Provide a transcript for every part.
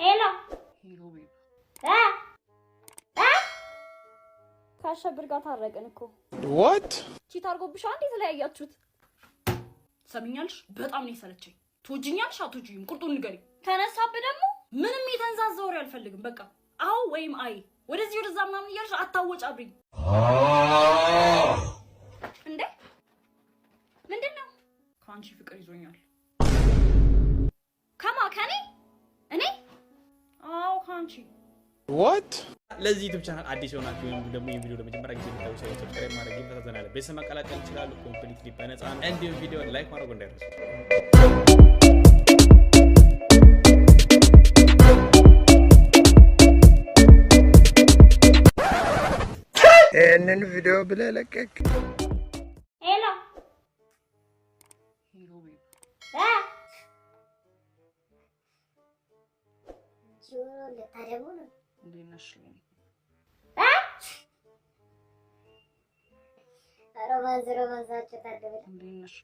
Hello። እ እ ከአሸብር ጋር ታረቅን እኮ። What? Cheat አድርጎብሻ እንዴ የተለያያችሁት? ሰሚኛልሽ? በጣም ነው የሰለቸኝ። ትወጂኛለሽ አትወጂኝም? ቁርጡን ንገሪኝ። ተነሳብህ ደግሞ። ምንም የተንዛዛ ወሬ አልፈልግም። በቃ አዎ ወይም አይ፣ ወደዚህ ወደዛ ምናምን እያልሽ አታወጫብኝ። እንዴ ምንድን ነው? ከአንቺ ፍቅር ይዞኛል። ከማ ከኔ? እኔ? አዎ ከአንቺ። What? ለዚህ YouTube channel አዲስ የሆናችሁ ወይም ደግሞ ይህን ቪዲዮ ለመጀመሪያ ጊዜ የምታዩ ሰዎች subscribe ማድረግ ይፈታተናል። ቤተሰብ መቀላቀል ይችላሉ። Completely በነፃ ነው። እንዲሁም ቪዲዮ like ማድረጉ እንዳይረሱ። ይህንን ቪዲዮ ብለህ ለቀቅ። Hello። Hello babe። እ ጆሮ ልታደቡ ነው። እንዴት ነሽ? እ Romance romance ኣቸው ታደበ። እንዴት ነሽ?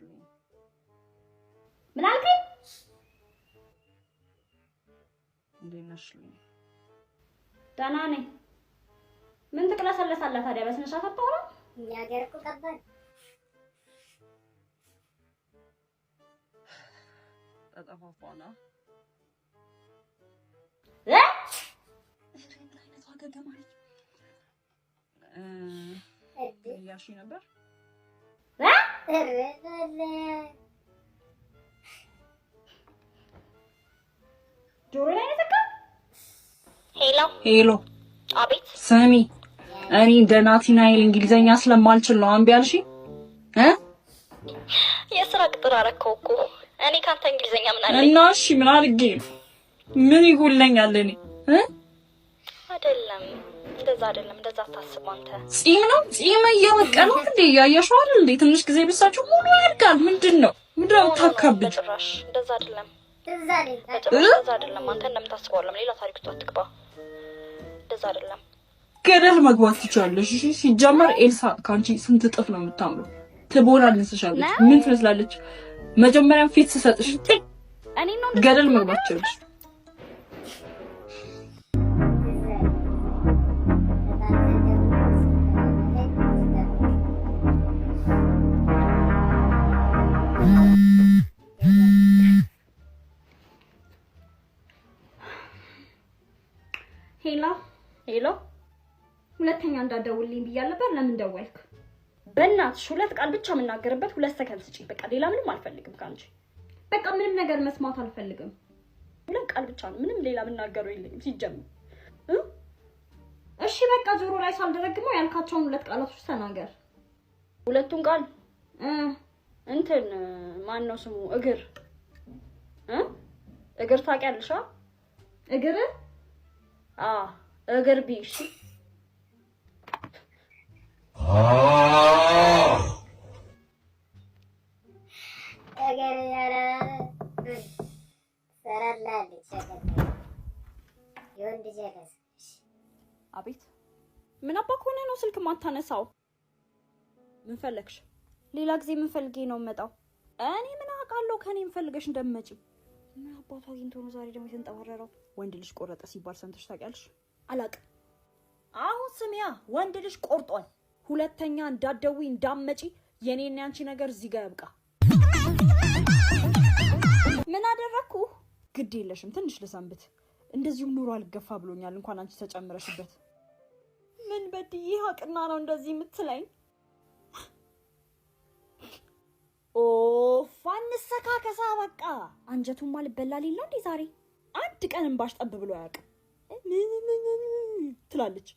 ምን አልከኝ? እንዴት ነሽ? ደህና ነኝ። ምን ትቅለሰለሳለህ ታዲያ? በስነ ስርዓት አታወራም? እኛ ሀገር እኮ ከባድ። ተጠፋፋና። እ ምን አይነቷ ገገማ ነች? እድ እያልሽኝ ነበር? እ እረ በለ። ጆሮ ላይ ነው የተካው? Hello። Hello። አቤት። ስሚ፣ እኔ እንደ ናቲናኤል እንግሊዘኛ ስለማልችል ነው እምቢ ያልሽኝ እ የስራ ቅጥር አረከው እኮ። እኔ ካንተ እንግሊዘኛ ምን አለኝ? እና እሺ ምን አድርጌ ነው? ምን ይጎለኛል እኔ እ አይደለም፣ እንደዛ አይደለም። እንደዛ አታስብ አንተ። ጺም ነው ጺም እየበቀለ ነው እንዴ? እያየሽው አይደል እንዴ? ትንሽ ጊዜ ብሳችሁ ሙሉ ያድጋል። ምንድን ነው የምታካብጂው? በጭራሽ እንደዛ አይደለም። ትዝ አለኝ። በጭራሽ እንደዛ አይደለም። አንተ እንደምታስበው አይደለም። ሌላ ታሪክ ውስጥ አትግባ። እንደዛ አይደለም። ገደል መግባት ትችላለሽ። እሺ፣ ሲጀመር ኤልሳ ከአንቺ ስንት እጥፍ ነው የምታምረው። ትቦናልንስሻለች። ምን ትመስላለች? መጀመሪያም ፊት ስሰጥሽ እኔ ነው ገደል መግባት ትችላለሽ። ትዝ አለኝ። ተጣልተን ደግሞ ስጠብቅ Hello hello፣ ሁለተኛ እንዳትደውልልኝ ብያለሁ ነበር። ለምን ደወልክ? በእናትሽ ሁለት ቃል ብቻ የምናገርበት 2 ሰከንድ ስጪኝ። በቃ ሌላ ምንም አልፈልግም ከአንቺ። በቃ ምንም ነገር መስማት አልፈልግም። ሁለት ቃል ብቻ ነው። ምንም ሌላ የምናገረው የለኝም ሲጀምር እ እሺ በቃ ጆሮ ላይ ሳልደረግመው ያልካቸውን ሁለት ቃላቶች ተናገር። ሁለቱን ቃል እንትን ማን ነው ስሙ? እግር እ እግር ታውቂያለሽ? አ? እግር አ እግር ቢ እሺ። እግር ያለ ሰራላለች። ሸቀጥ የወንድ ጀለስ። አቤት። ምን አባ ከሆነ ነው ስልክ ማታነሳው? ምን ፈለግሽ? ሌላ ጊዜ ምን ፈልጌ ነው የምመጣው? እኔ ምን አውቃለሁ ከኔ ምን ፈልገሽ እንደምመጪ? ምን አባቱ አግኝቶ ነው ዛሬ ደግሞ የተንጠባረረው? ወንድ ልጅ ቆረጠ ሲባል ሰምተሽ ታውቂያለሽ? አላውቅም። አሁን ስሚያ፣ ወንድ ልጅ ቆርጧል። ሁለተኛ እንዳትደውይ እንዳትመጪ። የኔና ያንቺ ነገር እዚህ ጋር ያብቃ። ምን አደረግኩ? ግድ የለሽም፣ ትንሽ ልሰንብት። እንደዚሁም ኑሮ አልገፋ ብሎኛል፣ እንኳን አንቺ ተጨምረሽበት። ምን በድዬ አቅና ነው እንደዚህ የምትለኝ? ኦፍ አንሰካከሳ በቃ። አንጀቱማ ልበላ ሌላ እንዴ ዛሬ አንድ ቀን እንባሽ ጠብ ብሎ አያውቅም። ምን ትላለች?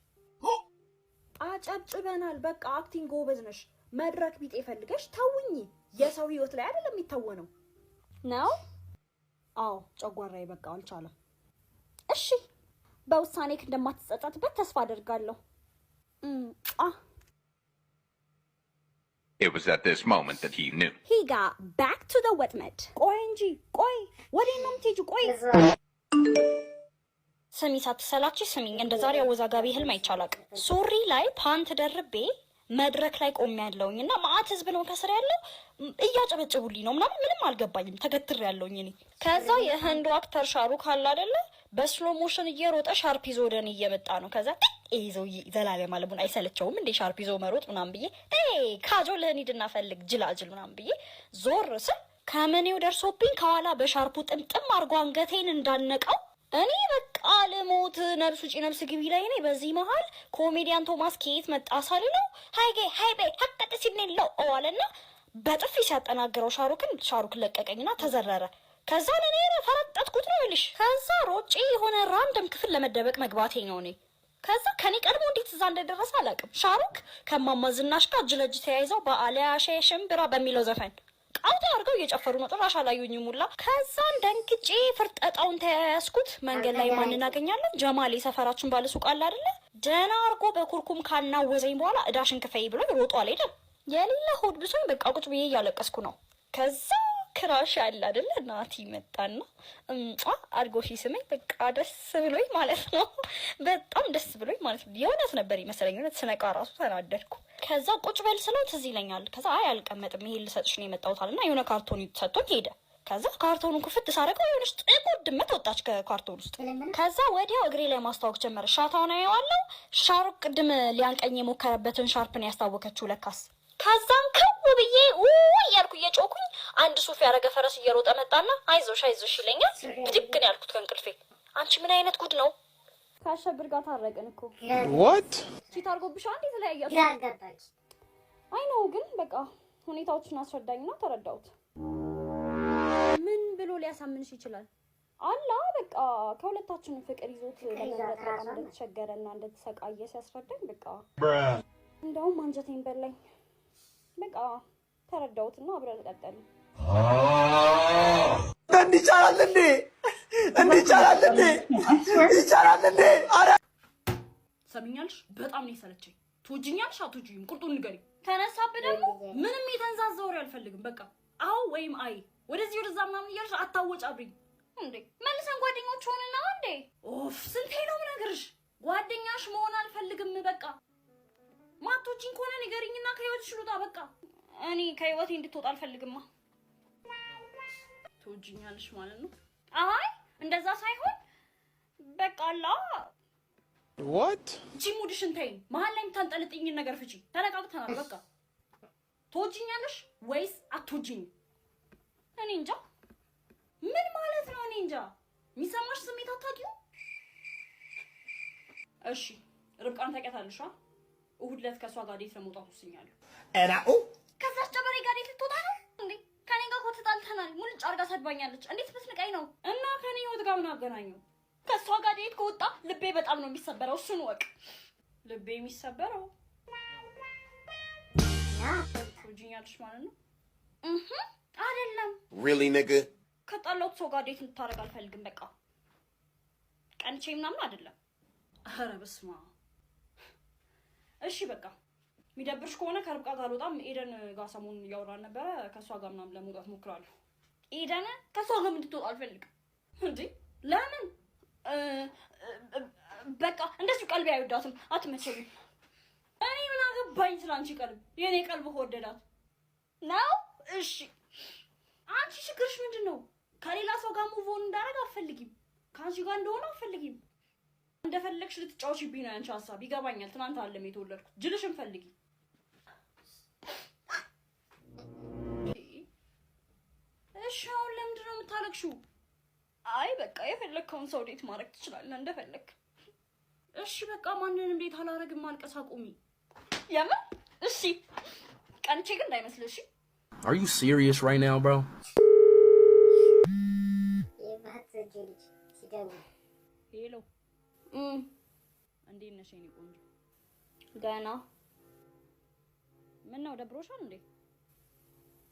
አጨብጭበናል። በቃ acting ጎበዝ ነሽ። መድረክ ቢጤ ፈልገሽ ተውኝ። የሰው ህይወት ላይ አይደለም የሚተወነው ነው። አዎ ጨጓራዬ በቃ አልቻለም። እሺ በውሳኔክ እንደማትጸጸትበት ተስፋ አደርጋለሁ። አ It was at this moment that he knew. He got back to the ወጥመድ። ቆይ እንጂ ቆይ፣ ወዴት ነው የምትሄጂው? ቆይ። ስሚ፣ ሳትሰላች ስሚኝ። እንደ ዛሬ አወዛጋቢ ህልም አይቻላቅም። ሱሪ ላይ ፓንት ደርቤ መድረክ ላይ ቆሜ ያለውኝ እና መአት ህዝብ ነው ከስር ያለው፣ እያጨበጭቡልኝ ነው ምናምን፣ ምንም አልገባኝም። ተገትር ያለውኝ እኔ። ከዛ የህንዱ actor ሻሩክ አለ አይደለ? በ slow motion እየሮጠ ሻርፕ ይዞ ወደ እኔ እየመጣ ነው። ከዛ ይህ ሰውዬ ዘላለም አለሙን አይሰለቸውም እንዴ ሻርፕ ይዞ መሮጥ ምናምን ብዬ፣ ካጆልህን ሂድና ፈልግ ጅላጅል ምናምን ብዬ ዞር ስል ከምኔው ደርሶብኝ ከኋላ በሻርፑ ጥምጥም አድርጎ አንገቴን እንዳነቀው እኔ በቃ ልሞት፣ ነብስ ውጪ ነብስ ግቢ ላይ ነኝ። በዚህ መሀል ኮሜዲያን ቶማስ ከየት መጣ ሳልለው "ሃይጌ ሃይቤ ሀቀጥ ሲኔለው" አለና በጥፊ ሲያጠናግረው ሻሩክን፣ ሻሩክ ለቀቀኝና ተዘረረ። ከዛ እኔ ፈረጠጥኩት ነው ይልሽ። ከዛ ሮጬ የሆነ random ክፍል ለመደበቅ መግባቴ ነው እኔ። ከዛ ከኔ ቀድሞ እንዴት እዛ እንደደረሰ አላውቅም። ሻሩክ ከማማ ዝናሽ ጋር እጅ ለእጅ ተያይዘው በአሊያ ሽምብራ በሚለው ዘፈን ቃውታ አድርገው እየጨፈሩ ነው። ጭራሽ አላዩኝም ሁላ። ከዛን ደንግጬ ፍርጠጣውን ተያያዝኩት። መንገድ ላይ ማን እናገኛለን? ጀማል የሰፈራችን ባለሱቅ አለ አይደለ? ደህና አድርጎ በኩርኩም ካናወዘኝ በኋላ እዳሽን ክፈይ ብሎ ሮጦ አልሄደም። የሌለ ሆድ ብሶኝ በቃ ቁጭ ብዬ እያለቀስኩ ነው። ከዛ crush አለ አይደለ? ናቲ መጣና አድርጎ ሲስመኝ በቃ ደስ ብሎኝ ማለት ነው። በጣም ደስ ብሎኝ ማለት ነው። የእውነት ነበር ይመሰለኝ። እውነት ስነቃ ራሱ ተናደድኩ። ከዛ ቁጭ በል ስለው ትዝ ይለኛል። ከዛ "አይ አልቀመጥም፣ ይሄ ልሰጥሽ ነው የመጣሁት" አለና የሆነ ካርቶን ሰጥቶኝ ሄደ። ከዛ ካርቶኑን ክፍት ሳደርገው የሆነች ጥቁር ድመት ወጣች ከካርቶን ውስጥ። ከዛ ወዲያው እግሬ ላይ ማስታወክ ጀመረ። ሻታውን አየዋለሁ። ሻሩክ ቅድም ሊያንቀኝ የሞከረበትን ሻርፕን ያስታወከችው ለካስ። ከዛም ክው ብዬ እያልኩ እየጮኩኝ አንድ ሱፍ ያደረገ ፈረስ እየሮጠ መጣና "አይዞሽ አይዞሽ" ይለኛል። ብድግ ነው ያልኩት ከእንቅልፌ። አንቺ ምን አይነት ጉድ ነው? ከአሸብር ጋር ታረቅን እኮ። What? Cheat አድርጎብሻል እንዴ የተለያያችሁ? ግራ አጋባች። አይ ነው ግን በቃ ሁኔታዎችን አስረዳኝና ተረዳሁት። ምን ብሎ ሊያሳምንሽ ይችላል? አላ በቃ ከሁለታችንም ፍቅር ይዞት ለመምረጥ በጣም እንደተቸገረ እና እንደተሰቃየ ሲያስረዳኝ በቃ እንደውም አንጀቴን በላኝ። በቃ ተረዳሁትና አብረን ቀጠልን። እንዲህ ይቻላል እንዴ? እንዲህ ይቻላል እንዴ? ይቻላል እንዴ? አረ ሰሚኛልሽ? በጣም ነው የሰለቸኝ። ትወጂኛለሽ አትወጂኝም? ቁርጡን ንገሪኝ። ተነሳብህ ደግሞ። ምንም የተንዛዛ ወሬ አልፈልግም። በቃ አዎ ወይም አይ፣ ወደዚህ ወደዛ ምናምን እያልሽ አታወጫብኝ። እንዴ መልሰን ጓደኞች ሆንና እንዴ? ኦፍ፣ ስንቴ ነው የምነግርሽ? ጓደኛሽ መሆን አልፈልግም። በቃ ማትወጂኝ ከሆነ ንገሪኝና ከህይወትሽ ልውጣ። በቃ። እኔ ከህይወቴ እንድትወጣ አልፈልግማ። ትወጂኛለሽ ማለት ነው? አይ እንደዛ ሳይሆን በቃ አላ What? እቺ mood ሽን ተይኝ። መሀል ላይ የምታንጠልጥኝን ነገር ፍቺ። ተነቃቅተናል። በቃ ትወጂኛለሽ ወይስ አትወጂኝም? እኔ እንጃ። ምን ማለት ነው? እኔ እንጃ። የሚሰማሽ ስሜት አታውቂውም? እሺ ርብቃን ታውቂያታለሽ? እሑድ ዕለት ከእሷ ጋር date ለመውጣት ወስኛለሁ። ከዛች ጨበሬ ጋር date ልትወጣ ነው እንዴ? ከኔ ጋር እኮ ተጣልተናል። ሙልጭ አድርጋ ሰድባኛለች። እንዴት ብትንቀኝ ነው? እና ከኔ ህይወት ጋር ምን አገናኘው? ከእሷ ጋር date ከወጣ ልቤ በጣም ነው የሚሰበረው። እሱን ወቅ። ልቤ የሚሰበረው ትወጂኛለሽ ማለት ነው? አይደለም። Really, nigga? ከጣላሁት ሰው ጋር date እንድታደርግ አልፈልግም። በቃ ቀንቼ ምናምን አይደለም። ኧረ በስመ አብ። እሺ በቃ የሚደብርሽ ከሆነ ከርብቃ ጋር አልወጣም። ኤደን ጋር ሰሞኑን እያወራን ነበረ። ከእሷ ጋር ምናምን ለመውጣት ሞክራለሁ። ኤደን ከእሷ ጋር እንድትወጣ አልፈልግም። እንዴ ለምን? በቃ እንደዚሁ ቀልቤ አይወዳትም፣ አትመቸኝም። እኔ ምን አገባኝ ስለ አንቺ ቀልብ? የእኔ ቀልብ ከወደዳት ነው። እሺ። አንቺ ችግርሽ ምንድን ነው? ከሌላ ሰው ጋር move on እንዳደረግ አትፈልጊም። ከአንቺ ጋር እንደሆነ አትፈልጊም። እንደፈለግሽ ልትጫወቺብኝ ነው ያንቺ ሀሳብ። ይገባኛል። ትናንት አለም የተወለድኩት። ጅልሽን ፈልጊ። እሺ አሁን ለምንድን ነው የምታለቅሺው? አይ በቃ የፈለግከውን ሰው date ማድረግ ትችላለህ እንደፈለግ። እሺ በቃ ማንንም date አላረግም። ማልቀስ አቁሚ። የምን እሺ፣ ቀንቼ ግን እንዳይመስልህ እሺ። Are you serious right now, bro? የማትወጂው ልጅ ሲደውል። Hello፣ እንዴት ነሽ የኔ ቆንጆ? ደህና። ምን ነው ደብሮሻል እንዴ?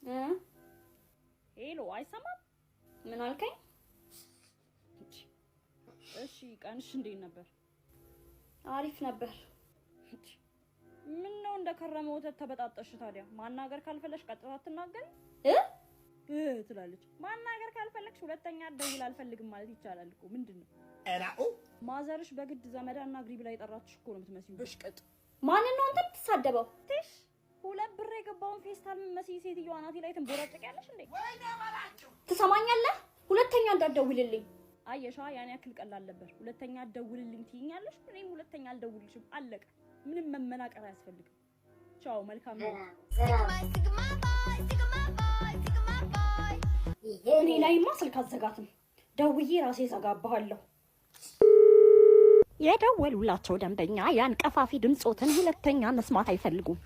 እ? Hello፣ አይሰማም? ምን አልከኝ? እሺ ቀንሽ እንዴት ነበር? አሪፍ ነበር። ምን ነው እንደ ከረመ ወተት ተበጣጠሽ ታዲያ? ማናገር ካልፈለግሽ ቀጥታ አትናገሪ እ? እ ትላለች። ማናገር ካልፈለግሽ ሁለተኛ ደውል አልፈልግም ማለት ይቻላል እኮ። ምንድን ነው ማዘርሽ በግድ ዘመድ አናግሪ ብላ የጠራችሽ እኮ ነው የምትመስዪው። ብሽቅጥ። ማንን ነው አንተ የምትሳደበው? ትሽ 2 ብር የገባውን ፌስታል የምትመስይ ሴትዮ አናቴ ላይ ትንቦረጨቂያለሽ እንዴ? ትሰማኛለህ? ሁለተኛ እንዳትደውልልኝ። አየሻ፣ ያን ያክል ቀላል ነበር። ሁለተኛ አትደውልልኝ ትይኛለሽ፣ እኔም ሁለተኛ አልደውልልሽም። አለቀ። ምንም መመናቀር አያስፈልግም። ቻው፣ መልካም ነው። እኔ ላይማ ስልክ አዘጋትም፣ ደውዬ ራሴ ዘጋባሃለሁ። የደወሉላቸው ደንበኛ ያን ቀፋፊ ድምፆትን ሁለተኛ መስማት አይፈልጉም።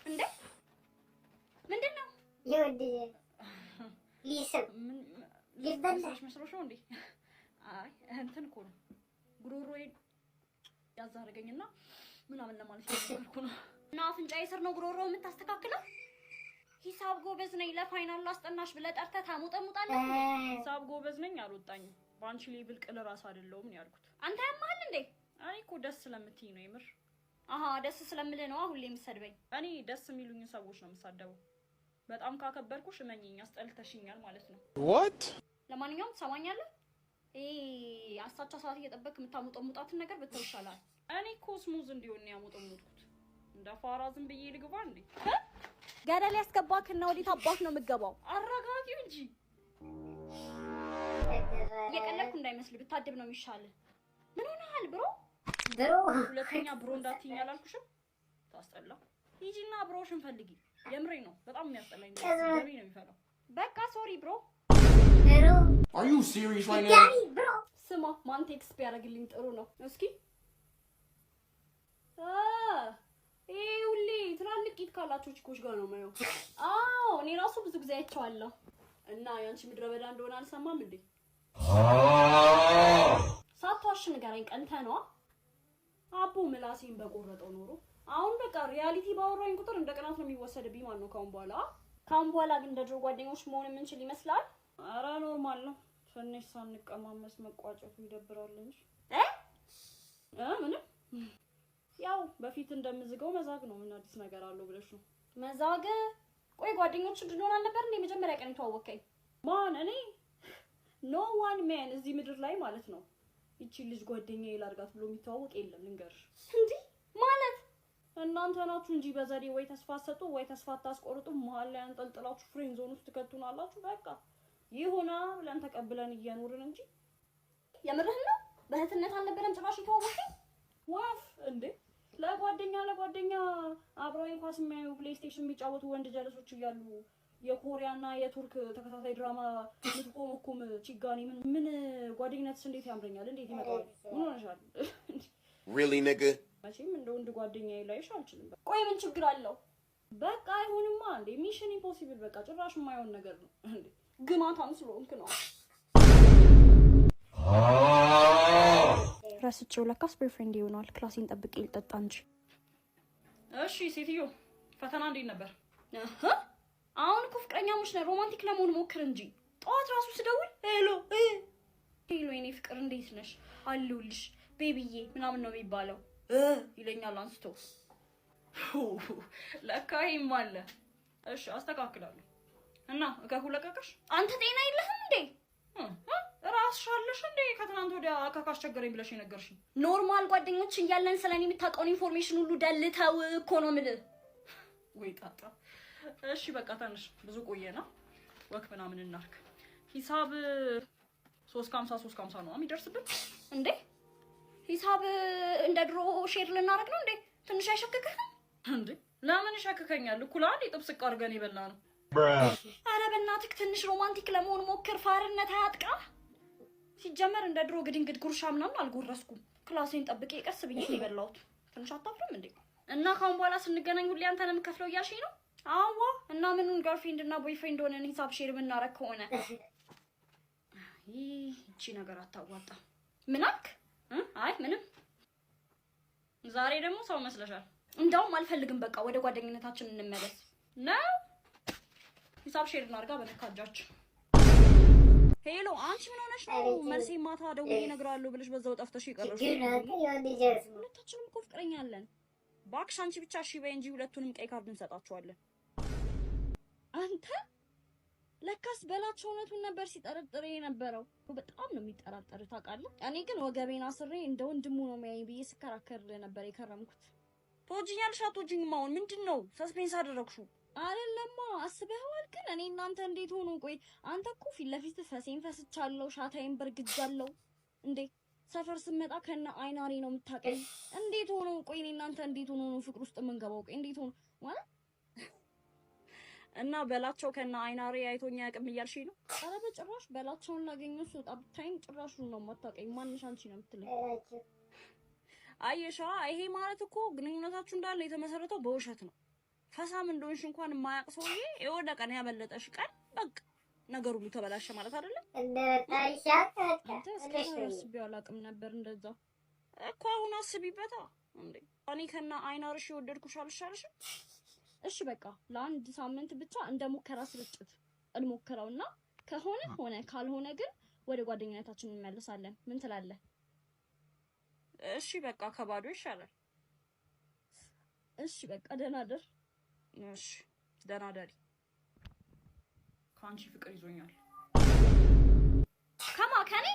እንዴ፣ ምንድን ነው? የወንድ ሊስም ሊበላ መስሎሽ መስሎሽ ነው እንዴ? አይ፣ እንትን እኮ ነው፣ ጉሮሮዬን ያዛረገኝና ምናምን ለማለት እየሞከርኩ ነው። እና አፍንጫዬ ስር ነው ጉሮሮ የምታስተካክለው? ሂሳብ ጎበዝ ነኝ ለ final ላስጠናሽ ብለህ ጠርተህ ታሙጠሙጣለህ? ሂሳብ ጎበዝ ነኝ አልወጣኝም። በአንቺ level ቅል ራስ አይደለሁም ነው ያልኩት። አንተ ያመሃል እንዴ? እኔ እኮ ደስ ስለምትይኝ ነው የምር። አሀ፣ ደስ ስለምልህ ነው ሁሌ የምትሰድበኝ። እኔ ደስ የሚሉኝ ሰዎች ነው የምሳደበው። በጣም ካከበርኩሽ እመኚኝ አስጠልተሽኛል ማለት ነው። What? ለማንኛውም ትሰማኛለህ? ይሄ አሳቻ ሰዓት እየጠበቅ የምታሙጠሙጣትን ነገር ብተው ይሻላል። እኔ እኮ smooth እንዲሆን ነው ያሞጠሞጥኩት። እንደ ፋራ ዝም ብዬ ልግባ እንዴ? ገደል ያስገባክና ወዴት አባት ነው የምትገባው? አረጋጊው እንጂ። እየቀለድኩ እንዳይመስል፣ ብታድብ ነው የሚሻልህ። ምን ሆነሃል bro? Bro። ሁለተኛ bro እንዳትይኝ አላልኩሽም? ታስጠላ። ሂጂና bro ሽን ፈልጊ። የምሬ ነው፣ በጣም የሚያስጠላኝ ደሜ ነው የሚፈላው። በቃ sorry bro። Bro። Are you serious right now? ድጋሚ bro። ስማ፣ ማን text ቢያደርግልኝ ጥሩ ነው? እስኪ ይሄ ሁሌ ትላልቅ ቂጥ ካላቸው ቺኮች ጋር ነው የማየው። አዎ፣ እኔ ራሱ ብዙ ጊዜ አይቼዋለሁ። እና ያንቺ ምድረ በዳ እንደሆነ አልሰማም እንዴ? ሳትዋሽ ንገረኝ፣ ቀንተህ ነዋ? አቦ ምላሴን በቆረጠው ኖሮ። አሁን በቃ reality ባወራኝ ቁጥር እንደ ቅናት ነው የሚወሰድብኝ ማለት ነው ካሁን በኋላ። ካሁን በኋላ ግን እንደ ድሮ ጓደኞች መሆን የምንችል ይመስላል? ኧረ normal ነው። ትንሽ ሳንቀማመስ መቋጨቱ ይደብራል እንጂ። እ? ምንም፣ ያው በፊት እንደምዝገው መዛግ ነው። ምን አዲስ ነገር አለው ብለሽ ነው? መዛግ? ቆይ፣ ጓደኞች እንድንሆን አልነበር እንዴ መጀመሪያ ቀን የተዋወቅከኝ? ማን እኔ? No one man እዚህ ምድር ላይ ማለት ነው ይቺ ልጅ ጓደኛዬ ላድርጋት ብሎ የሚተዋወቅ የለም፣ ልንገርሽ። እንዲህ ማለት? እናንተ ናችሁ እንጂ በዘዴ ወይ ተስፋ አትሰጡ ወይ ተስፋ አታስቆርጡ። መሀል ላይ አንጠልጥላችሁ friend zone ውስጥ ትከቱናላችሁ። በቃ ይሁና ብለን ተቀብለን እየኖርን እንጂ። የምርህን ነው? በእህትነት አልነበረም ጭራሽ የተዋወቅከኝ? ወፍ እንዴ! ለጓደኛ ለጓደኛ አብረውኝ ኳስ የሚያዩ፣ PlayStation የሚጫወቱ ወንድ ጀለሶች እያሉ የኮሪያና የቱርክ ተከታታይ ድራማ ምትቆመኩም ቺጋኒ ምን ምን ጓደኝነትስ እንዴት ያምረኛል? እንዴት ይመጣል? ምን ሆነሻል? Really, nigga? መቼም እንደ ወንድ ጓደኛዬ ላይሽ አልችልም። ቆይ፣ ምን ችግር አለው? በቃ አይሆንማ እንዴ! Mission impossible፣ በቃ ጭራሽ የማይሆን ነገር ነው እንዴ! ግማታም ስለሆንክ ነው። ረስቼው ለካስ boyfriend ይሆናል። ክላሴን ጠብቄ ልጠጣ እንጂ። እሺ ሴትዮ፣ ፈተና እንዴት ነበር? እህ፣ አሁን እኮ ፍቅረኛሞች ነን። Romantic ለመሆን ሞክር እንጂ። ጠዋት ራሱ ስደውል hello hello፣ የኔ ፍቅር እንዴት ነሽ? አለሁልሽ baby ዬ ምናምን ነው የሚባለው ይለኛል አንስቶ። ለካ ይሄም አለ። እሺ፣ አስተካክላለሁ። እና እከኩ ለቀቀሽ? አንተ ጤና የለህም እንዴ? ራስሽ አለሽ እንዴ? ከትናንት ወዲያ እከክ አስቸገረኝ ብለሽ የነገርሽኝ። Normal ጓደኞች እያለን ስለኔ የምታውቀውን information ሁሉ ደልተው እኮ ነው የምልህ። ወይ ጣጣ። እሺ በቃ ተንሽ፣ ብዙ ቆየና walk ምናምን እናርግ። ሂሳብ 3.50 3.50 ነው የሚደርስብን። እንዴ፣ ሂሳብ እንደ ድሮ share ልናደርግ ነው እንዴ? ትንሽ አይሸክክህም? እንዴ፣ ለምን ይሸክከኛል? እኩል አንድ የጥብስ ዕቃ አድርገን የበላ ነው። አረ በእናትህ ትንሽ romantic ለመሆን ሞክር። ፋርነት አያጥቃ። ሲጀመር እንደ ድሮ ግድንግድ ጉርሻ ምናምን አልጎረስኩም። ክላሴን ጠብቄ ቀስ ብዬ ነው የበላሁት። ትንሽ አታፍርም እንዴ? እና ካሁን በኋላ ስንገናኝ ሁሌ አንተ ነው የምከፍለው እያልሽኝ ነው? አዋ፣ እና ምኑን girlfriend እና boyfriend ሆነን ሂሳብ share የምናረግ ከሆነ? ይህ እቺ ነገር አታዋጣም። ምን አልክ? አይ ምንም። ዛሬ ደግሞ ሰው መስለሻል። እንደውም አልፈልግም። በቃ ወደ ጓደኝነታችን እንመለስ። ነው፣ ሂሳብ share እናድርጋ በነካ እጃችን። Hello፣ አንቺ ምን ሆነሽ ነው? መልሴ ማታ ደውዬ እነግርሃለሁ ብለሽ በዛው ጠፍተሽ የቀረሽው? ችግር ነው አንተ የወንድ ጀለስ ነው። ሁለታችንም እኮ ፍቅረኛ አለን። እባክሽ አንቺ ብቻ እሺ በይ እንጂ ሁለቱንም ቀይ ካርድ እንሰጣቸዋለን። አንተ ለካስ በላቸው እውነቱን ነበር ሲጠረጥር የነበረው። በጣም ነው የሚጠራጠር ታውቃለህ። እኔ ግን ወገቤን አስሬ እንደ ወንድሙ ነው የሚያየኝ ብዬ ስከራከር ነበር የከረምኩት። ትወጂኛለሽ አትወጂኝም? አሁን ምንድን ነው suspense አደረግሽው? አይደለማ፣ አስበኸዋል? ግን እኔ እናንተ እንዴት ሆኖ? ቆይ አንተ እኮ ፊት ለፊት ፈሴን ፈስቻለሁ፣ ሻታዬን በርግጃለሁ። እንዴ ሰፈር ስመጣ ከነ አይናሬ ነው የምታውቀኝ። እንዴት ሆኖ? ቆይ እኔ እናንተ እንዴት ሆኖ ነው ፍቅር ውስጥ የምንገባው? ቆይ እንዴት ሆኖ ማለት እና በላቸው ከነ አይናሬ አይቶኛ ያቅም እያልሽኝ ነው? ኧረ በጭራሽ፣ በላቸውን ላገኘው ስወጣ ብታይኝ ጭራሹን ነው የማታውቀኝ። ማንሽ አንቺ ነው የምትለኝ። በላቸው። አየሻ፣ ይሄ ማለት እኮ ግንኙነታችሁ እንዳለ የተመሰረተው በውሸት ነው። ፈሳም እንደሆንሽ እንኳን የማያውቅ ሰውዬ የሆነ ቀን ያመለጠሽ ቀን በቃ ነገር ሁሉ ተበላሸ ማለት አይደለም። እንደመጣ ይሻል በቃ። አንተ እስከ ትንሽ ዛሬ ነው። አስቤው አላውቅም ነበር እንደዛ። እኮ አሁን አስቢበታ እንዴ። እኔ ከነ አይናርሽ የወደድኩሽ አልሻልሽም? እሺ በቃ ለአንድ ሳምንት ብቻ እንደ ሙከራ ስርጭት እንሞክረውና ከሆነ ሆነ፣ ካልሆነ ግን ወደ ጓደኝነታችን እንመለሳለን። ምን ትላለህ? እሺ በቃ ከባዶ ይሻላል። እሺ በቃ ደህና ደር። እሺ ደህና ደሪ። ከአንቺ ፍቅር ይዞኛል። ከማ? ከኔ?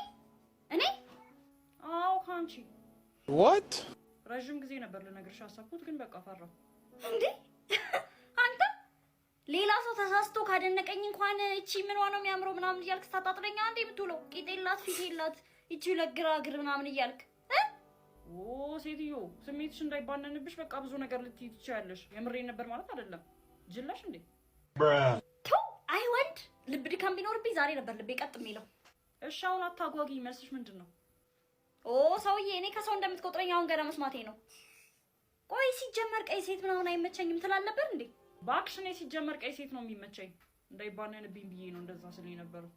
እኔ? አዎ ከአንቺ። What? ረዥም ጊዜ ነበር ልነግርሽ ያሰብኩት፣ ግን በቃ ፈራሁ። እንዴ አንተ ሌላ ሰው ተሳስቶ ካደነቀኝ እንኳን እቺ ምኗ ነው የሚያምረው ምናምን እያልክ ስታጣጥለኛ አንዴ የምትውለው፣ ቂጥ የላት ፊት የላት እቺ ለግራግር ምናምን እያልክ እ? ኦ ሴትዮ፣ ስሜትሽ እንዳይባነንብሽ በቃ ብዙ ነገር ልትይ ትችያለሽ። የምሬን ነበር ማለት አይደለም። ጅላሽ እንዴ? ተው፣ አይ ወንድ ልብ ድካም ቢኖርብኝ ዛሬ ነበር ልቤ ቀጥ የሚለው። እሺ አሁን አታጓጊ። መልስሽ ምንድን ነው? ኦ ሰውዬ፣ እኔ ከሰው እንደምትቆጥረኝ አሁን ገና መስማቴ ነው። ቆይ ሲጀመር ቀይ ሴት ምናምን አይመቸኝም ትላል ነበር እንዴ? እባክሽ፣ እኔ ሲጀመር ቀይ ሴት ነው የሚመቸኝ። እንዳይባነንብኝ ብዬ ነው እንደዛ ስል የነበረው።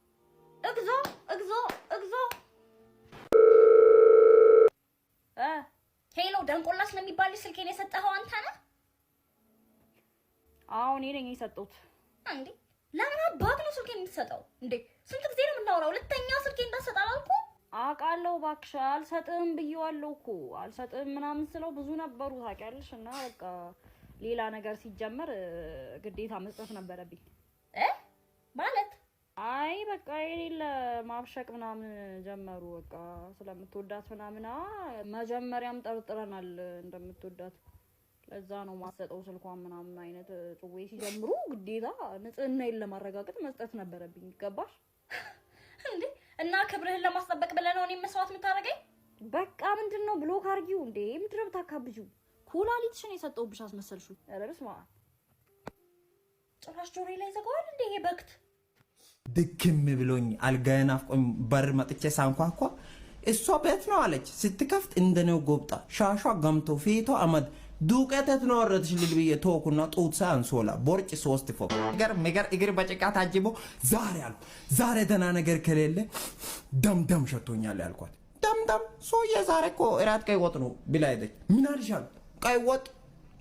እግዚኦ፣ እግዚኦ፣ እግዚኦ! Hello፣ ደንቆላ ስለሚባል ልጅ ስልኬን የሰጠኸው አንተ ነህ? አዎ እኔ ነኝ የሰጠሁት። እንዴ ለምን አባት ነው ስልኬን የምትሰጠው? እንዴ ስንት ጊዜ ነው የምናወራው? ሁለተኛ ስልኬን እንዳትሰጥ አላልኩም? አውቃለሁ እባክሽ፣ አልሰጥም ብዬዋለሁ እኮ፣ አልሰጥም ምናምን ስለው ብዙ ነበሩ ታውቂያለሽ። እና በቃ ሌላ ነገር ሲጀመር ግዴታ መስጠት ነበረብኝ። እ ማለት? አይ በቃ የሌለ ማብሸቅ ምናምን ጀመሩ። በቃ ስለምትወዳት ምናምን መጀመሪያም ጠርጥረናል እንደምትወዳት፣ ለዛ ነው ማሰጠው ስልኳን ምናምን አይነት ጽዌ ሲጀምሩ ግዴታ ንጽህናዬን ለማረጋገጥ መስጠት ነበረብኝ። ይገባሽ? እንዴ እና ክብርህን ለማስጠበቅ ብለህ ነው እኔን መስዋዕት የምታደርገኝ? በቃ ምንድን ነው block አርጊው እንዴ! ምንድን ነው የምታካብጂው? ኩላሊትሽን የሰጠሁብሽ አስመሰልሽው። ኧረ በስመ አብ! ጭራሽ ጆሮዬ ላይ ዘጋዋል እንዴ ይሄ በክት። ድክም ብሎኝ አልጋዬ ናፍቆኝ በር መጥቼ ሳንኳኳ እሷ ቤት ነው አለች። ስትከፍት እንደኔው ጎብጣ፣ ሻሿ ገምቶ፣ ፊቷ አመድ ዱቄት ነው ወረድሽ ልል ብዬ ተወኩና ጡት ሳይ አንሶላ ቦርጭ 3 ፎቅ ገር ነገር እግር በጭቃ ታጅቦ ዛሬ አልኩ፣ ዛሬ ደህና ነገር ከሌለ ደም ደም ሸቶኛል ያልኳት። ደም ደም ሰውዬ ዛሬ እኮ እራት ቀይ ወጥ ነው ብላ ሄደች። ምን አልሽ አልኩ። ቀይ ወጥ፣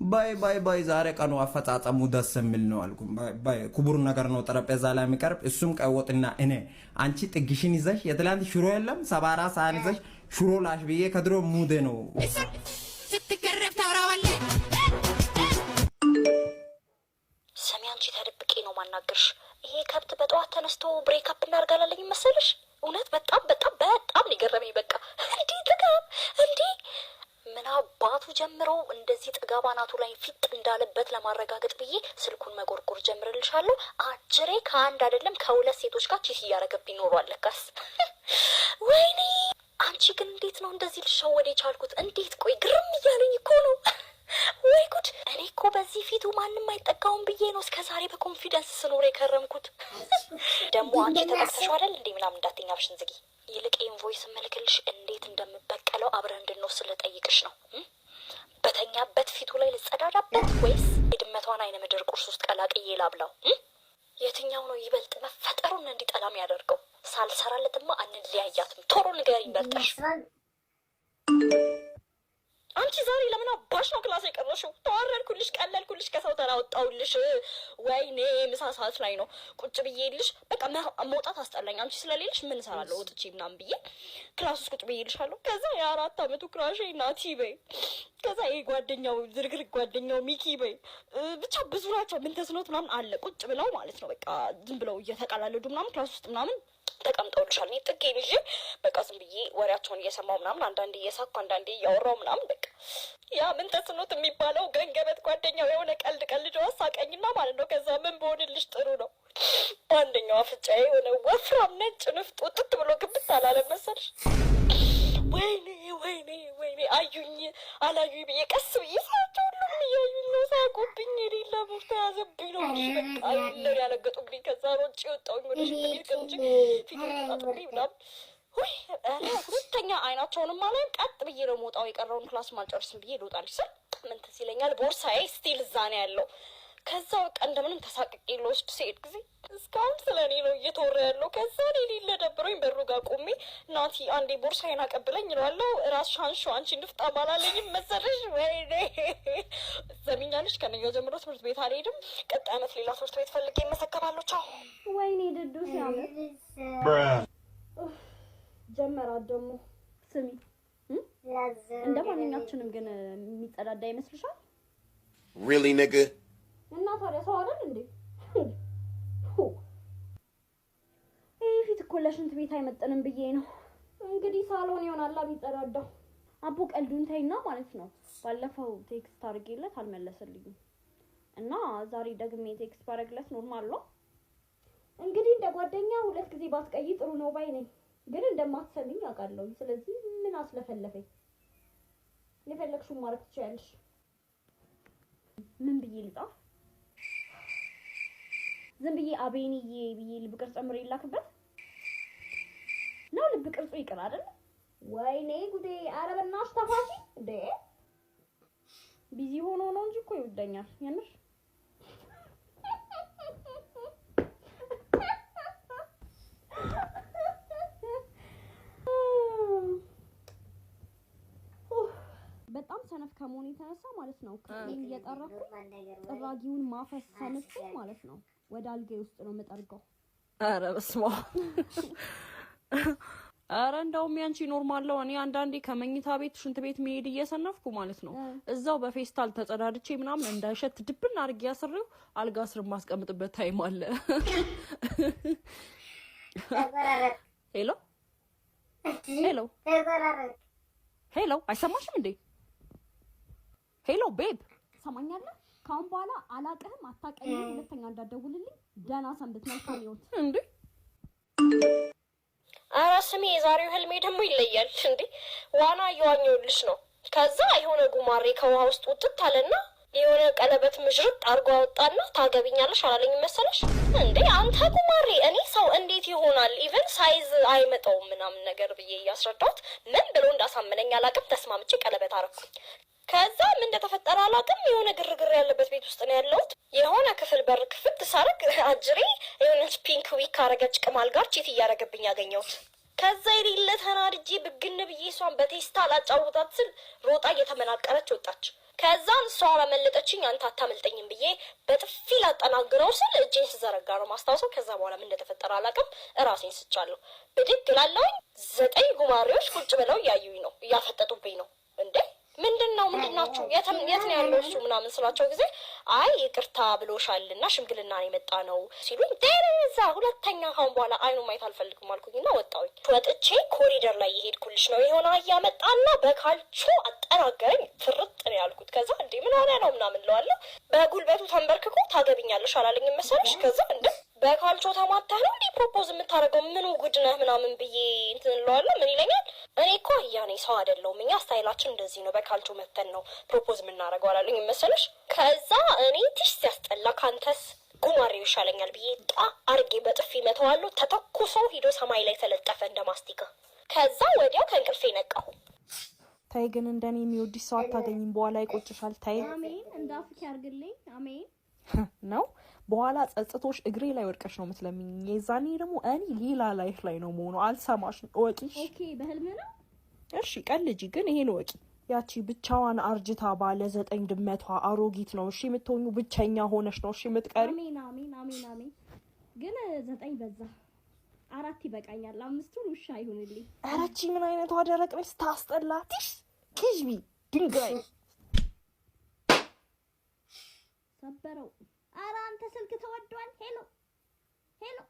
bye bye bye፣ ዛሬ ቀኑ አፈጻጸሙ ደስ የሚል ነው አልኩ። Bye bye፣ ክቡር ነገር ነው ጠረጴዛ ላይ የሚቀርብ፣ እሱም ቀይ ወጥና እኔ አንቺ ጥግሽን ይዘሽ የትላንት ሽሮ የለም ሰባራ ሳህን ይዘሽ ሽሮ ላሽ ብዬ ከድሮ ሙዴ ነው። ስትገረፍ ታወራዋለህ። ስሚ አንቺ፣ ተደብቄ ነው ማናገርሽ። ይሄ ከብት በጠዋት ተነስቶ break up እናድርግ አላለኝም መሰለሽ? እውነት በጣም በጣም በጣም ነው የገረመኝ። በቃ እንዲህ ጥጋብ፣ እንዲህ ምን አባቱ ጀምሮ እንደዚህ ጥጋብ አናቱ ላይ ፊጥ እንዳለበት ለማረጋገጥ ብዬ ስልኩን መጎርጎር ጀምርልሻለሁ። አጅሬ ከአንድ አይደለም ከሁለት ሴቶች ጋር cheat እያደረገብኝ ኖሯል ለካስ። ወይኔ አንቺ ግን እንዴት ነው እንደዚህ ልሸወድ የቻልኩት? እንዴት? ቆይ ግርም እያለኝ እኮ ነው። ወይ ጉድ! እኔ እኮ በዚህ ፊቱ ማንም አይጠጋውም ብዬ ነው እስከ ዛሬ በ confidence ስኖር የከረምኩት። ደግሞ አንቺ ተጠቅተሽው አይደል እንዴ ምናምን እንዳትኛ፣ አፍሽን ዝጊ። ይልቅ invoice እምልክልሽ እንዴት እንደምበቀለው አብረን እንድንወስድ ልጠይቅሽ ነው። በተኛበት ፊቱ ላይ ልጸዳዳበት ወይስ የድመቷን አይነ ምድር ቁርስ ውስጥ ቀላቅዬ ላብላው? የትኛው ነው ይበልጥ መፈጠሩን እንዲጠላ የሚያደርገው? ሳልሰራለትማ አንለያያትም። ቶሎ ንገሪኝ በልጠሽ። አንቺ ዛሬ ለምን አባሽ ነው class የቀረሽው? ተዋረድኩልሽ፣ ቀለልኩልሽ፣ ከሰው ተራ ወጣሁልሽ። ወይኔ ምሳ ሰዓት ላይ ነው ቁጭ ብዬልሽ፣ በቃ መውጣት አስጠላኝ። አንቺ ስለሌለሽ ምን እሰራለሁ ወጥቼ ምናምን ብዬ class ውስጥ ቁጭ ብዬልሻለሁ። ከዛ የ4 አመቱ crush ኤ ናቲ በይ፣ ከዛ ይሄ ጓደኛው ዝርግርግ ጓደኛው ሚኪ በይ፣ ብቻ ብዙ ናቸው። ምን ተስኖት ምናምን አለ ቁጭ ብለው ማለት ነው። በቃ ዝም ብለው እየተቀላለዱ ምናምን class ውስጥ ምናምን። ተቀምጠውልሻል። እኔ ጥጌን ይዤ በቃ ዝም ብዬ ወሬያቸውን እየሰማሁ ምናምን፣ አንዳንዴ እየሳኩ አንዳንዴ እያወራሁ ምናምን፣ በቃ ያ ምን ተስኖት የሚባለው ገንገበት ጓደኛው የሆነ ቀልድ ቀልዶ አሳቀኝና ማለት ነው። ከዛ ምን በሆንልሽ ጥሩ ነው፣ በአንደኛው አፍንጫዬ የሆነ ወፍራም ነጭ ንፍጥ ውጥት ብሎ ግብት አላለም መሰልሽ? ወይኔ ወይኔ ወይኔ፣ አዩኝ አላዩኝ ብዬ ቀስ ብዬ ሳያቸው ሁሉም እያዩኝ ነው። ሳቁብኝ። የሌለ mood ተያዘብኝ ነው እንጂ በቃ የሌለ ያለገጡብኝ። ከዛ ሮጬ ወጣሁኝ ወደ ሽንት ቤት ገብቼ ፊቴን ተጣጥቤ ምናምን። ውይ ኧረ ሁለተኛ አይናቸውንም አላይም። ቀጥ ብዬ ነው የምወጣው። የቀረውን class አልጨርስም ብዬ ልወጣልሽ ስል ምን ትዝ ይለኛል፣ ቦርሳዬ still እዛ ነው ያለው። ከዛ በቃ እንደምንም ተሳቅቄ ልወስድ ስሄድ ጊዜ እስካሁን ስለ እኔ ነው እየተወራ ያለው። ከዛ እኔ ሌለ ደብሮኝ በሩ ጋር ቆሜ ናቲ አንዴ ቦርሳዬን አቀብለኝ እለዋለሁ። ራስሽ አንሺው አንቺ ንፍጣም አላለኝም መሰለሽ? ወይኔ ሰሚኛለሽ፣ ከነገ ጀምሮ ትምህርት ቤት አልሄድም። ቀጣይ ዓመት ሌላ ትምህርት ቤት ፈልጌ እመሰከራለሁ። ቻው። ወይኔ ድዱ ሲያምር ጀመራት ደግሞ። ስሚ፣ እንደ ማንኛችንም ግን የሚጸዳዳ ይመስልሻል? Really, nigga? እና ታዲያ ሰው አይደል እንዴ? ይህ ፊት እኮ ለሽንት ቤት አይመጥንም ብዬ ነው። እንግዲህ ሳሎን ይሆናላ የሚጸዳዳው። አቦ ቀልዱን ተይና ማለት ነው። ባለፈው text አድርጌለት አልመለሰልኝም እና ዛሬ ደግሜ text ባደርግለት normal ነው። እንግዲህ እንደ ጓደኛ ሁለት ጊዜ ባትቀይ ጥሩ ነው ባይ ነኝ። ግን እንደማትሰሚኝ አውቃለሁ። ስለዚህ ምን አስለፈለፈኝ? የፈለግሽውን ማድረግ ትችያለሽ። ምን ብዬ ልጻፍ? ዝም ብዬ አቤንዬ ብዬ ልብ ቅርጽ ጨምሬ ይላክበት ነው? ልብ ቅርጹ ይቅር አይደል? ወይኔ ጉዴ! ኧረ በእናትሽ ተፋሺ እንዴ! Busy ሆኖ ነው እንጂ እኮ ይወደኛል የምር። በጣም ሰነፍ ከመሆኑ የተነሳ ማለት ነው ክፍሌን እየጠረኩ ጥራጊውን ማፈስ ሰንፌ ማለት ነው ወደ አልጋዬ ውስጥ ነው የምጠርገው። ኧረ በስመ አብ! ኧረ እንደውም ያንቺ normal ነው። እኔ አንዳንዴ ከመኝታ ቤት ሽንት ቤት መሄድ እየሰነፍኩ ማለት ነው እዛው በፌስታል ተጸዳድቼ ምናምን እንዳይሸት ድብን አድርጌ አስሬው አልጋ ስር የማስቀምጥበት time አለ። Hello hello hello፣ አይሰማሽም እንዴ? Hello babe፣ ሰማኛለህ? ከአሁን በኋላ አላቅህም፣ አታውቀኝም። ሁለተኛ እንዳትደውልልኝ። ደህና ሰንብት። መልካም ህይወት። እንዴ። ኧረ ስሚ፣ የዛሬው ህልሜ ደግሞ ይለያል። እንዴ ዋና እየዋኘሁልሽ ነው። ከዛ የሆነ ጉማሬ ከውሃ ውስጥ ውጥት አለና የሆነ ቀለበት ምዥርጥ አድርጎ አወጣና ታገቢኛለሽ አላለኝም መሰለሽ? እንዴ አንተ ጉማሬ፣ እኔ ሰው እንዴት ይሆናል? Even size አይመጣውም ምናምን ነገር ብዬ እያስረዳሁት ምን ብሎ እንዳሳመነኝ አላቅም። ተስማምቼ ቀለበት አረኩኝ። ከዛ ምን እንደተፈጠረ አላውቅም። የሆነ ግርግር ያለበት ቤት ውስጥ ነው ያለሁት። የሆነ ክፍል በር ክፍት ሳረግ አጅሬ የሆነች pink wig ካረገች ቅማል ጋር cheat እያረገብኝ ያገኘሁት። ከዛ የሌለ ተናድጄ ብግን ብዬ እሷን በቴስታ ላጫውታት ስል ሮጣ እየተመናቀረች ወጣች። ከዛ እሷ አመለጠችኝ፣ አንተ አታመልጠኝም ብዬ በጥፊ ላጠናግረው ስል እጄን ስዘረጋ ነው ማስታወሰው። ከዛ በኋላ ምን እንደተፈጠረ አላውቅም። እራሴን ስቻለሁ። ብድግ እላለሁኝ። 9 ጉማሬዎች ቁጭ ብለው እያዩኝ ነው፣ እያፈጠጡብኝ ነው። እንዴ ምንድን ነው ምንድን ናችሁ? የት ነው ያለው እሱ ምናምን ስላቸው ጊዜ አይ ይቅርታ ብሎሻልና ሽምግልና ነው የመጣ ነው ሲሉኝ፣ ጤዛ ሁለተኛ ካሁን በኋላ አይኑ ማየት አልፈልግም አልኩኝና ወጣሁኝ። ወጥቼ ኮሪደር ላይ የሄድኩልሽ ነው የሆነ አህያ መጣና በካልቾ አጠናገረኝ። ፍርጥ ነው ያልኩት። ከዛ እንዴ ምን ሆነ ነው ምናምን እለዋለሁ። በጉልበቱ ተንበርክኮ ታገቢኛለሽ አላለኝም መሰለሽ? ከዛ እንደ በካልቾ ተማተህ ነው እንዴ propose የምታደርገው? ምኑ ጉድ ነህ ምናምን ብዬ እንትን እለዋለሁ። ምን ይለኛል? እኔ እኮ አህያ ነኝ ሰው አይደለሁም። እኛ style ኣችን እንደዚህ ነው፣ በካልቾ መተን ነው propose የምናደርገው አላለኝም መሰለሽ? ከዛ እኔ ትሽ ሲያስጠላ ካንተስ ጉማሬው ይሻለኛል ብዬ ጧ አርጌ በጥፊ መተዋለሁ። ተተኩሶ ሂዶ ሰማይ ላይ ተለጠፈ እንደ ማስቲካ። ከዛ ወዲያው ከእንቅልፌ ነቃሁ። ታይ ግን እንደኔ የሚወድሽ ሰው አታገኝም። በኋላ ይቆጭሻል። ታይ። አሜን፣ እንደ አፍክ ያርግልኝ። አሜን። ነው በኋላ ጸጽቶሽ እግሬ ላይ ወድቀሽ ነው የምትለምኝ። የዛኔ ደግሞ እኔ ሌላ life ላይ ነው መሆኑ። አልሰማሽም። እወቂሽ። Okay፣ በህልም ነው። እሺ ቀልጂ፣ ግን ይሄን እወቂ። ያቺ ብቻዋን አርጅታ ባለ 9 ድመቷ አሮጊት ነው እሺ የምትሆኙ። ብቸኛ ሆነሽ ነው እሺ የምትቀሪ። አሜን አሜን አሜን አሜን። ግን 9 በዛ፣ 4 ይበቃኛል። 5ቱን ውሻ ይሁንልኝ። ኧረ እቺ ምን አይነቷ ደረቅ ነች፣ ታስጠላ። ትሽ ኪዥቢ ድንጋይ ሰበረው። ኧረ አንተ ስልክ ተወዷል። Hello hello።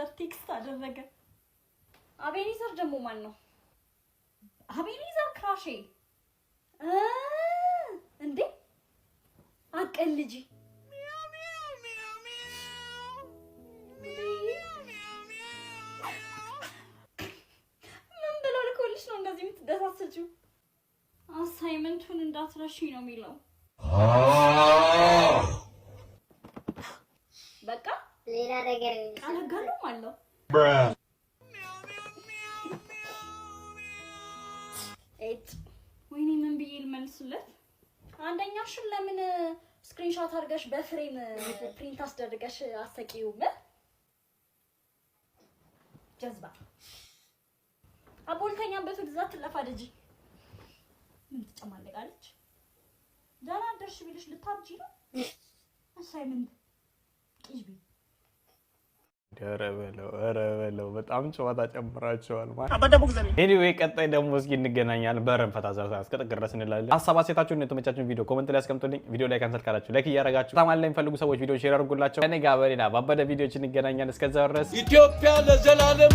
አቤኔዘር text አደረገ። አቤኔዘር ደግሞ ማን ነው? አቤኔዘር crush ኤ እንዴ፣ አቀልጂ። ምን ብሎ ልኮልሽ ነው እንደዚህ የምትደሳሰችው? Assignment ኡን እንዳትረሺ ነው የሚለው። በቃ ሌላ ነገር። ቃል አጋሎም አለው። ኤጭ፣ ወይኔ፣ ምን ብዬ ልመልስለት? አንደኛሽን ለምን screenshot አድርገሽ በ frame print አስደርገሽ አሰቂውም? ጀዝባ አቦልተኛበት ወደዛ ትለፋደጂ። ምን ትጨማለቃለች? ደህና አደርሽ ቢልሽ ልታብጂ ነው? Assignment ቂጅቢ። ኧረ በለው፣ ኧረ በለው፣ በጣም ጨዋታ ጨምራቸዋል። Anyway፣ ቀጣይ ደግሞ እስኪ እንገናኛለን። በረን ፈታ ዘርታ እስከ ጥግ ድረስ እንላለን። ሀሳብ አስተያየታችሁን የተመቻችሁን ቪዲዮ comment ላይ አስቀምጡልኝ። ቪዲዮ like cancel ካላችሁ like እያደረጋችሁ በጣም አለ የሚፈልጉ ሰዎች ቪዲዮ share አድርጉላቸው። ከእኔ ጋር በሌላ ባበደ ቪዲዮች እንገናኛለን። እስከዛ ድረስ ኢትዮጵያ ለዘላለም